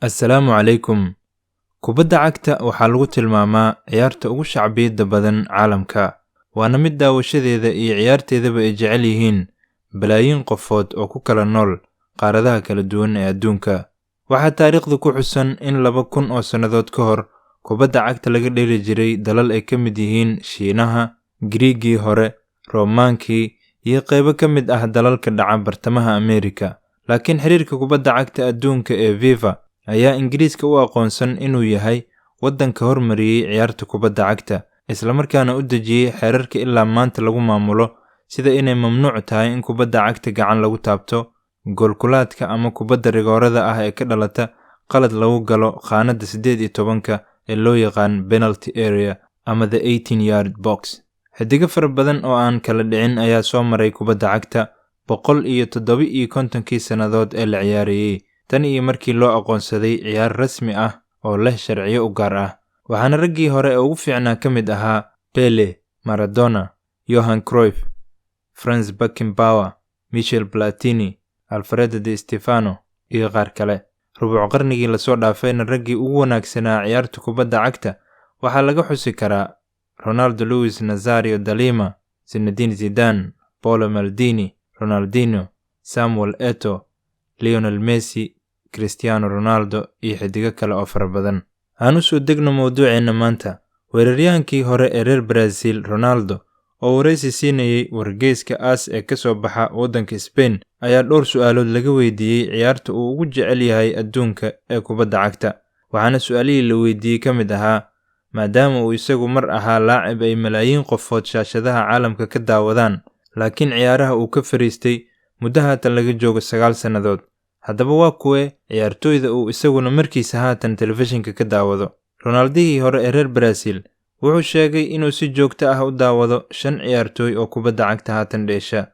Assalaamu calaykum. Kubadda cagta waxaa lagu tilmaamaa ciyaarta ugu shacbiyadda badan caalamka, waana mid daawashadeeda iyo ciyaarteedaba ay jecel yihiin balaayiin qofood oo ku kala nool qaaradaha kala duwan ee adduunka. Waxaa taariikhda ku xusan in 2000 oo sannadood ka hor kubadda cagta laga dheeli jiray dalal ay ka mid yihiin Shiinaha, Giriiggii hore, Roomaankii, iyo qaybo ka mid ah dalalka dhaca Bartamaha Ameerika. Laakiin xiriirka kubadda cagta adduunka ee FIFA ayaa Ingiriiska u aqoonsan inuu yahay waddanka hormariyay ciyaarta kubadda cagta, isla markaana u dejiyay xeerarka ilaa maanta lagu maamulo, sida inay mamnuuc tahay in kubadda cagta gacan lagu taabto, goolkulaadka ama kubadda rigoorada ah ee ka dhalata qalad lagu galo khaanadda 18-ka ee loo yaqaan penalty area ama the 18 yard box. Xiddigo fara badan oo aan kala dhicin ayaa soo maray kubadda cagta 157-kii sannadood ee la ciyaarayay, tan iyo markii loo aqoonsaday ciyaar rasmi ah oo leh sharciyo u gaar ah. Waxaana raggii hore ee ugu fiicnaa ka mid ahaa Pele, Maradona, Johan Cruyff, Franz Beckenbauer, Michel Platini, Alfredo Di Stefano iyo qaar kale. Rubuc qarnigii lasoo dhaafayna raggii ugu wanaagsanaa ciyaarta kubadda cagta waxaa laga xusi karaa Ronaldo Luis Nazario da Lima, Zinedine Zidane, Paolo Maldini, Ronaldinho, Samuel Eto'o, Lionel Messi, Cristiano Ronaldo iyo xiddigo kale oo fara badan. Aan u soo degno mowduuceenna maanta. Weeraryahankii hore ee reer Brazil Ronaldo oo wareysi siinayay wargeyska AS ee ka soo baxa waddanka Spain ayaa dhowr su'aalood laga weydiiyey ciyaarta uu ugu jecel yahay adduunka ee kubadda cagta. Waxaana su'aalihii la weydiiyey ka mid ahaa, maadaama uu isagu mar ahaa laacib ay malaayiin qofood shaashadaha caalamka ka daawadaan, laakiin ciyaaraha uu ka fariistay muddo haatan laga joogo 9 sannadood. Haddaba waa kuwee ciyaartoyda uu isaguna markiisa haatan telefishinka ka daawado? Ronaldihii hore ee reer Brazil wuxuu sheegay inuu si joogto ah u daawado shan ciyaartoy oo kubadda cagta haatan dheesha,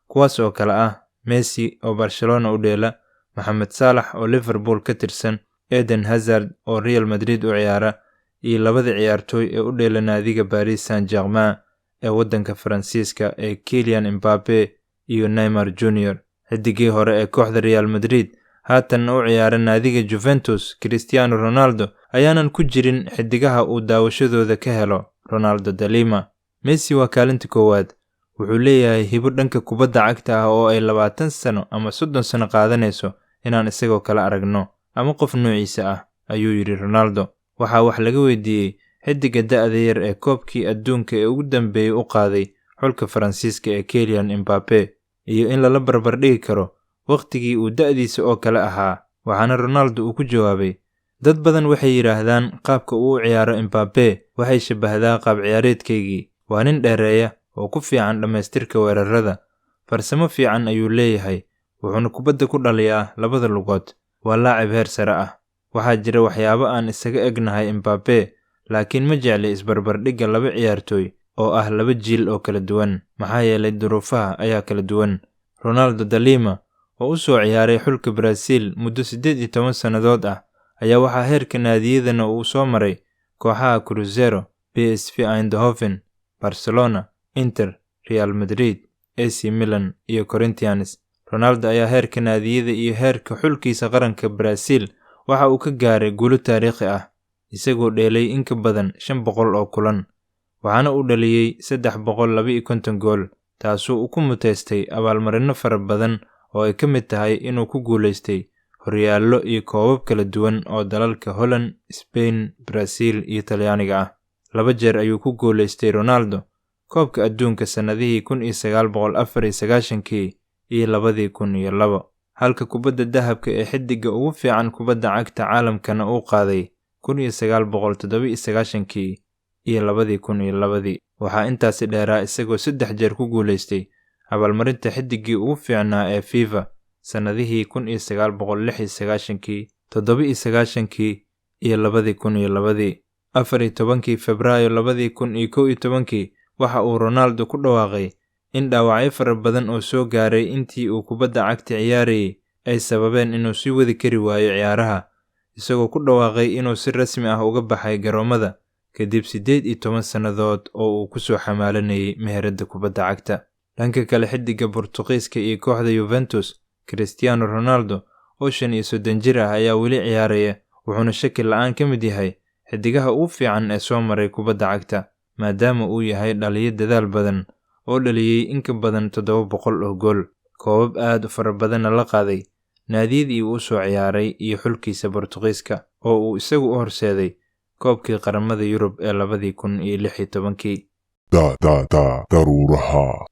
kuwaas oo kale ah Messi oo Barcelona u dheela, Mohamed Salah oo Liverpool ka tirsan, Eden Hazard oo Real Madrid u ciyaara, iyo labada ciyaartoy ee u dheela naadiga Paris Saint-Germain ee waddanka Faransiiska ee Kylian Mbappe iyo Neymar Jr. Xidigii hore ee kooxda Real Madrid haatanna u ciyaara naadiga Juventus, Cristiano Ronaldo, ayaanan ku jirin xidigaha uu daawashadooda ka helo Ronaldo da Lima. Messi waa kaalinta koowaad. Wuxuu leeyahay hibo dhanka kubadda cagta ah oo ay 20 sano ama 30 sano qaadanayso inaan isagoo kale aragno ama qof noociisa ah, ayuu yidhi Ronaldo. Waxaa wax laga weydiiyey xiddiga da'da yar ee koobkii adduunka ee ugu dambeeyay u qaaday xulka Faransiiska ee Kylian Mbappe iyo in lala barbardhigi karo waqtigii uu da'diisa oo kale ahaa. Waxaana Ronaldo uu ku jawaabay, dad badan waxay yidhaahdaan qaabka uu u ciyaaro Mbappe waxay shabbahdaa qaab ciyaareedkaygii. Waa nin dheereeya oo ku fiican dhammaystirka weerarada. Farsamo fiican ayuu leeyahay, wuxuuna kubadda ku dhaliyaa labada lugood. Waa laacib heer sare ah. Waxaa jira waxyaabo aan isaga egnahay Mbappe, laakiin ma jecli isbarbardhigga laba ciyaartoy oo ah laba jiil oo kala duwan, maxaa yeelay duruufaha ayaa kala duwan. Ronaldo da Lima oo u soo ciyaaray xulka Brazil muddo 18 sannadood ah ayaa waxaa heerka naadiyadana uu soo maray kooxaha Cruzeiro, PSV Eindhoven, Barcelona, Inter, Real Madrid, AC Milan iyo Corinthians. Ronaldo ayaa heerka naadiyada iyo heerka xulkiisa qaranka Brazil waxa uu ka gaaray guulo taariikhi ah, isagoo dheelay in ka badan 500 oo kulan, waxaana uu dhaliyay 352 gool, taasoo uu ku muteystay abaalmarinno fara badan oo ay ka mid tahay inuu ku guuleystay horyaallo iyo koobab kala duwan oo dalalka Holland, Spain, Brazil iyo Talyaaniga ah. Laba jeer ayuu ku guuleystay Ronaldo koobka adduunka sannadihii 1994-kii iyo 2002, halka kubadda dahabka ee xiddiga ugu fiican kubadda cagta caalamkana uu qaaday 1997-kii iyo 2002-dii. Waxaa intaasi dheeraa isagoo saddex jeer ku guuleystay abaalmarinta xiddiggii ugu fiicnaa ee FIFA sannadihii 1996-kii, 97-kii iyo 2002-dii. 14-kii Febraayo 2011-kii waxa uu Ronaldo ku dhawaaqay in dhaawacyo fara badan oo soo gaaray intii uu kubadda cagta ciyaarayay ay sababeen inuu sii wadi kari waayo ciyaaraha, isagoo ku dhawaaqay inuu si rasmi ah uga baxay garoomada kadib 18 sannadood oo uu kusoo xamaalanayay meheradda kubadda cagta. Dhanka kale, xiddiga Boortaqiiska iyo kooxda Juventus Cristiano Ronaldo oo 35 jir ah ayaa weli ciyaaraya, wuxuuna shaki la'aan ka mid yahay xiddigaha ugu fiican ee soo maray kubadda cagta, maadaama uu yahay dhaliye dadaal badan oo dhaliyey in ka badan 700 oo gool, koobab aad u fara badanna la qaaday naadiyadii uu u soo ciyaaray iyo xulkiisa Boortaqiiska oo uu isagu u horseeday koobkii qaramada Yurub ee 2016-kii. Da da da daruuraha.